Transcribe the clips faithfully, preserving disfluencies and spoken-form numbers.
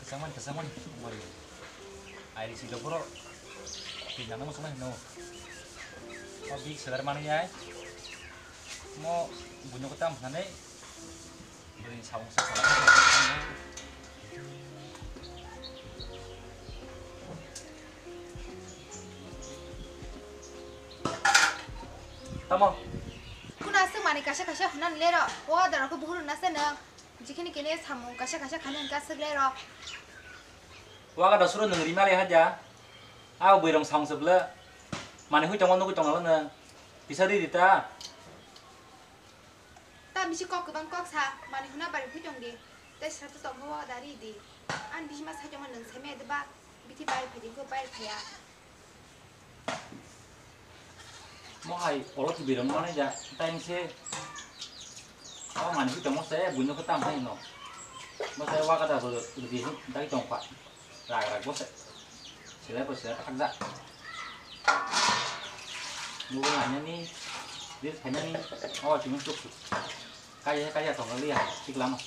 Kesamani, kesamani, mari. Airi si dokoro. Pinang mo sama no. O big seller mani ai. Mo bunyo ko tam hanai. Bring saung sa. Tamo. Kuna se mani kasa kasa hanan lero. O dara ko buhuru na se nang. Jikini kene samung kasa kasa khanan ka se lero. Waga da suru nung rimale haja. Au buirong saung se ble. Mani hui tongo nugui tongo nang. Kisa ri rita. Ta bisi kok kwbang kok sa, mani huna bari phui tong di. Tei sa tu tong ho dari di. An bisi ma sai tong nang sai me de ba. Bithi bai phai di ko bai phai ya. Mo hai olo tu birong mane ja, ta ing se. O mani phui tong mo se, bunyo ko tam hai no. Mo se wa ka da bo di dai tong pa. Rak rak bo se. Selai bo selai thakjak. Mobile nainani, reels khainani, o chini chuk chuk. Kaya kaya tong liya, chik lama.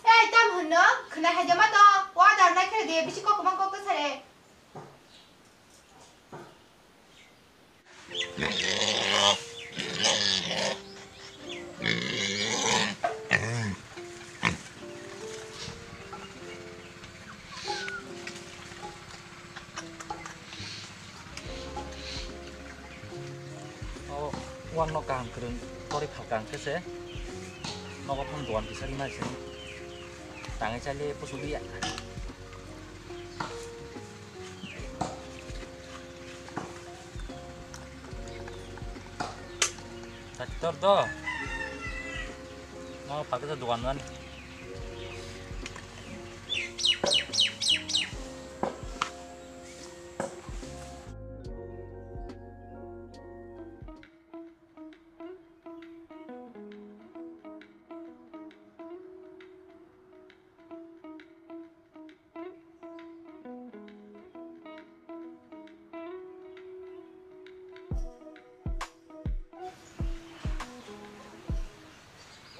Ei, tam hwnno, khwnai hai jama to, wa dar nai khe de, bisi kok kwbang kok to sare. O, uan no kaham kwrwng, tori phal kaham khe se. Nogo phang dogan kisa rimai se. Tangwi chaile pusu liya. Tractor to. Mo pakisa dogan nani.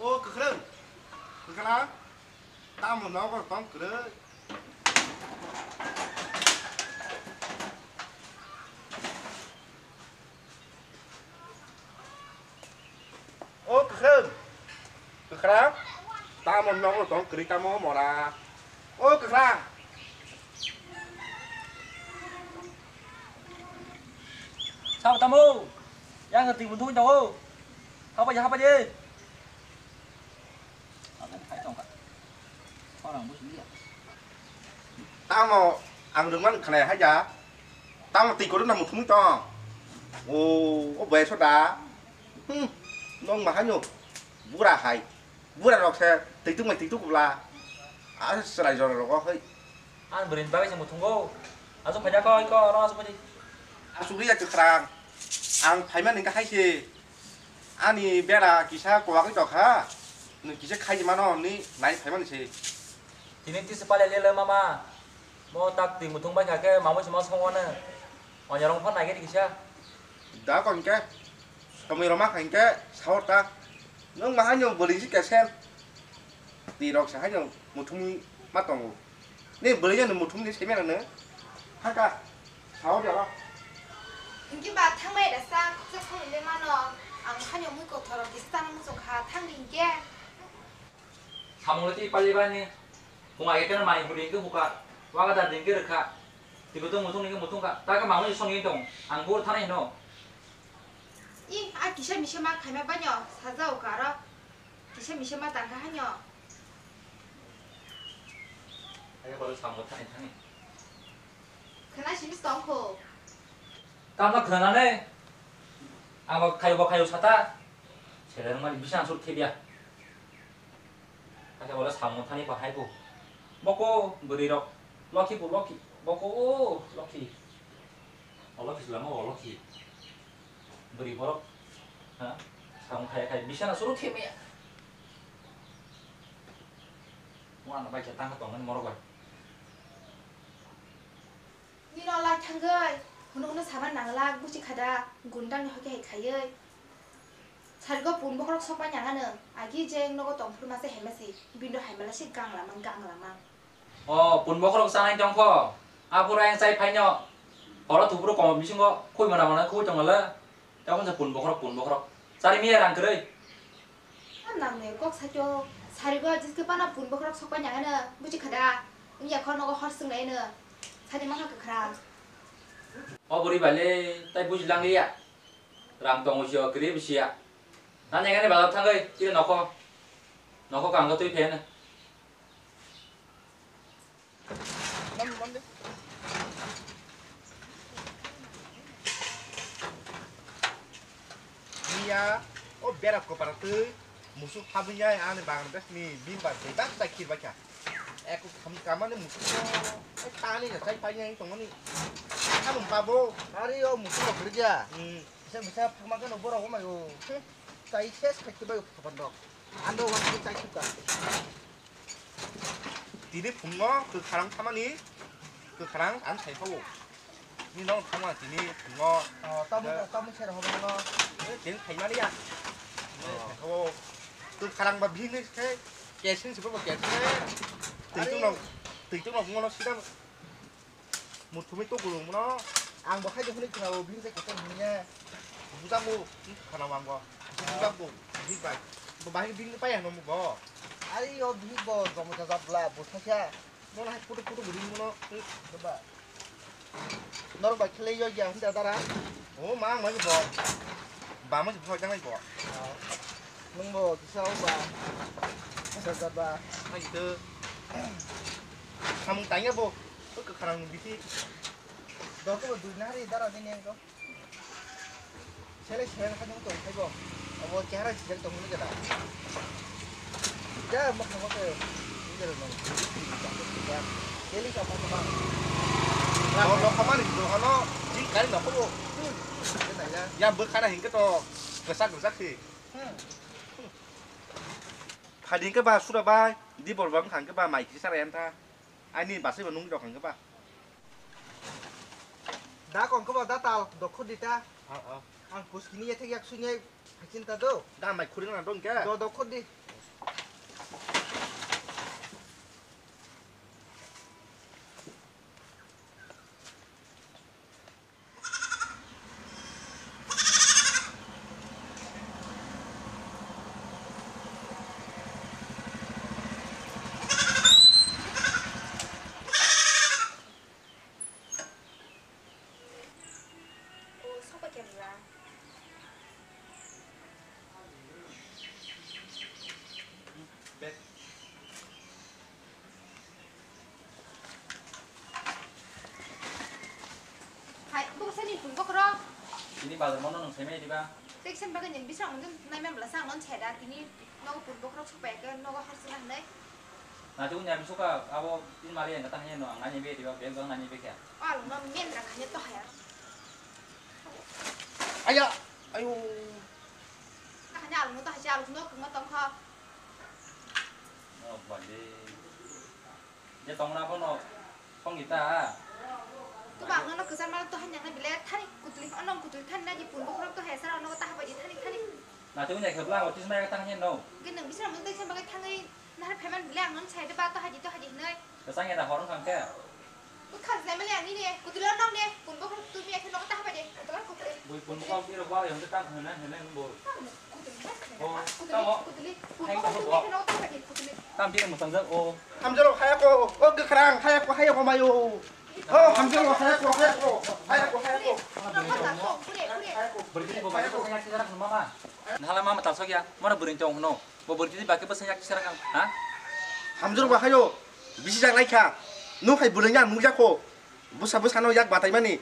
O kwkhwrwng, kwkhwrang, tamo nogo tong kwrwi? O kwkhwrwng, kwkhwrang, tamo nogo tong kwrwi tamo mora? O kwkhwrang. Sao tamo? Yang ngerti buntung jauh. Apa aja, apa aja? Apa yang hai tong kak? Orang bus dia. Tamo ang rwngmani khnai haja. Tamo twi kotor na muthungwi tong. O, o boyes da. Hmm. Nong mahanyo. Bura hai. Bura rok se twi tuk mai twi tuk bla. A chwrai jora rogo hoi. Ang bwrwini bagwi se muthungo. Aswk phaida koi ko oro aswk phaidi. Aswk ya kwkhrang. Ang phaimani kha hai se. Ani bera kisa kwbagwi tokha, nwng kisa khaijimano hwnwi nai phaimani se. Tini tisi palya lele mama, mo tak twi muthung bai kha khe mamui se ma songwano, onyorok phan nai khe kisa. Da kon khe, somoi roma kha hinkhe sahor ta, nwng ma haino bwrwi se kesen, twi rok se haino muthungwi ma tongo. Ni bwrwi no muthung ni simi rano. Haka. Sao dia. Hingke ba thangmai da sa khoksa kholi le mano. Ang hani mui kothoro kisa tang muchung kha thang ringke. Samung le ti pali bani. Kung age kana mai huri ke buka. Waga da ding ke rekha. Tibo to muthung ni ke muthung ka. Ta ka mamui song yin tong. Ang bor thana hino. I a kisa misa ma khaima banyo sajao karo. Kisa misa ma tangkha hanyo. Ayo, bolo samung thani thani. Khna simi tongkho. Tamo khna nane. Abo khayo bo khayo sata. Sele mani bisang sur thibya. Ayo, bolo samung thani bahai bo. Boko bwrwi rok. Lokhi bo lokhi. Boko o lokhi. O lokhi sulama o lokhi. Bwrwi borok, ha? Samung khaya khai bisana suru themya. Mo ano bai khe tangkha tongmani morok bai. Nino lai thangwi, hunu hunu saban nangla, buchi khada, gundang ni hoke hai khayoi. Sarigo pun bokhorok sokpai nang ano, agi je nogo tongphuru mase hemesi, bindo haimala se gang lamang, gang lamang. O, pun bokhorok chanai tongkho, aphuru ayang chai phaino, horo thupuru koma bisingo khui mana mana khui tongmale, tei se pun bokhorok, pun bokhorok, chari miya rang kwrwi. Ang nang ne kok sakyo, sarigo jiske pana pun bokhorok sokpai nang ano, buji khada, wngya kho nogo hor swnglai ano, sani mangha kwkhwrang. O bwrwi bai le, tai buji langliya. Rang tongo sio, kwrwi bo sia. Nani gani bazar thangwi, tini nokho. Nokho kang twi pheno. Miya, o bera kopara twi, musuk habwi ya, ani Bangladesh ni bimbar twi, bak bai khir bai kha. Ek kam kamani musuk, ek tani na chai pai yang tongoni. Hamung pabo. Ari o musuk rok rija. Hmm. Bisa bisa phakma khe no borok wng mai o. Chai ses khai khe bai o phapan rok. Ando wan khe chai suk ka. Tini phungo kwkharang thamani, kwkharang ang sai phawo. Ni nong thangma tini phungo. Oh, tamo, tamo sera hobo no. Eh, tini phaimani ya. Oh. Sai phawo. Kwkharang ba bini khe kesin se bo kesin. Twi tung no, twi tung no phungo no sida. Muthumui to gulung mano. Ang bo khaide hwnwi khwnao, bini se kotor hwnwi ya. Bujango, wng khwnao ang bo. Bujango, bini bai. Bo bahai bini pai ano bo. Ari o bini bo jomo jajak bla, bo sakya. Mono hai putu putu guri mono. Ba. Norok bai khlai yo ya hwnda dara. O ma ang mai bo. Ba mo bo jang bo. Nung bo kisa o ba. Kisa ba. Hai to. Samung tanya bo. Ko kwkharang ni bithi. Doko bo dui nari dara ni neng ko. Sele sele kha nung tong khai bo. Abo chehara sele tong ni gada. Ja mo kha mo ke. Ni gada nung. Sele ka mo ma. Mo lo kha mani do hano. Jing kari no ko bo. Ya bo khana hingke to. Kesak kesak si. Phadi hingke ba sura bai. Di bor bang khangke ba mai kisa rai antha. Ani basai bo nung rok hangke ba. Da kong kebo da tal, dokhor di ta. Ah, ah. Ang puskini yathek yak sunyai phaisin ta do. Da mai khuri na dong ke? Do dokhor di. Hai, buko sani pun bokhorok. Tini bazar mono nung saimai diba? Tei kisa bagwi ni bising mungkin nai mem bwlasa ang non cheda tini nogo pun bokhorok sokpai ke nogo hor sina hinai. Na tu nya bisoka abo tin mari yang kata hanya no ang nanya be diba bel bang nanya be kya? Al no men ra khanya to haya. Aya, ayo. Khanya al no to haya al no kuma tong kha. Oh, bande. Je tongna bono songita. Tuba ang nono kwchar mano to hanya na bile thani kutuli, onong kutuli thani na je pun bokhorok to hesara ono ta habai di thani thani. Na tu nya khebla otis maya tang hen no. Ge nang bisra mun tei samba ge thangai na har pheman bile ang non sai de ba to haji to haji hnai. Kesang ya da horong kang ke. Bwkha jwnai mani ang nini kutuli onong ne pun bokhorok tu mi ekhe nogo ta habai de. Kutuli kutuli. Bui pun bokhorok tiro ba yang tang hena hena bo. Tam bini mwsang jak o. Hamjalo khaya ko, o kwkhrang khaya ko, khaya ko mayo. O hamjalo khaya ko, khaya ko, khaya ko, khaya ko. Bwrwi bo bai ko yak sijak mama. Nala mama talsok ya, mana bwrwi tong hno. Bo bwrwi baki bwsang yak sijak ha? Hamjalo ba khayo, bisi jak lai kha. Nuk hai bwrwi ya nuk jak ko. Bwsa bwsano yak bataimani.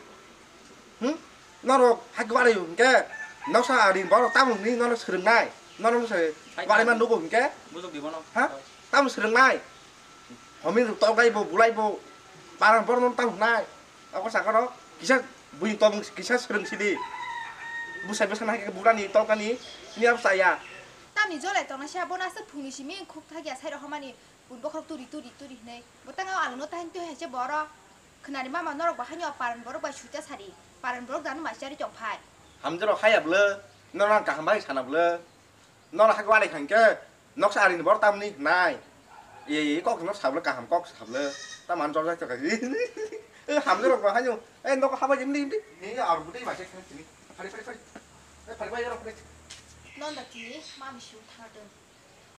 Hmm? Norok hai gwari hwnkhe noksa ari borok tamo hwnwi norok swrwngnai. Norok se gwari man nugo hwnkhe? Bujok di bono. Ha? Tamo swrwngnai. Homin rok tolgaibo, bulaibo. Parang borok tamo hwnai. Ako sakano kisa buini tobong kisa swrwng sidi. Bwsai bwsano hai khe bulani tolkani. Ni abo chaya. Tamni jolai tongna se abono aswk phungni simi khuk thakya sai rok hamani. Pun bokhorok turi, turi, turi hinwi. Bwtang o ang no tahin twi hai se borok. Khwnani mama norok bo haino paran borok bai suita sari. Paran borok dano mai chari tong phai. Hamjaro haya bwle. Nono ang kaham bai sana bwle. Nono hak wari khan khe noksa arini bor tamni nai. Ye ye kok no sabwle kaham kok sabwle. Ta man jor jai to kai. E hamle rok ba hanyo. E nok haba jimli jimli. Ni ar budai ba se khan tini. Phari phari phari. E phari bai rok phari. Non da tini mami su thar dong.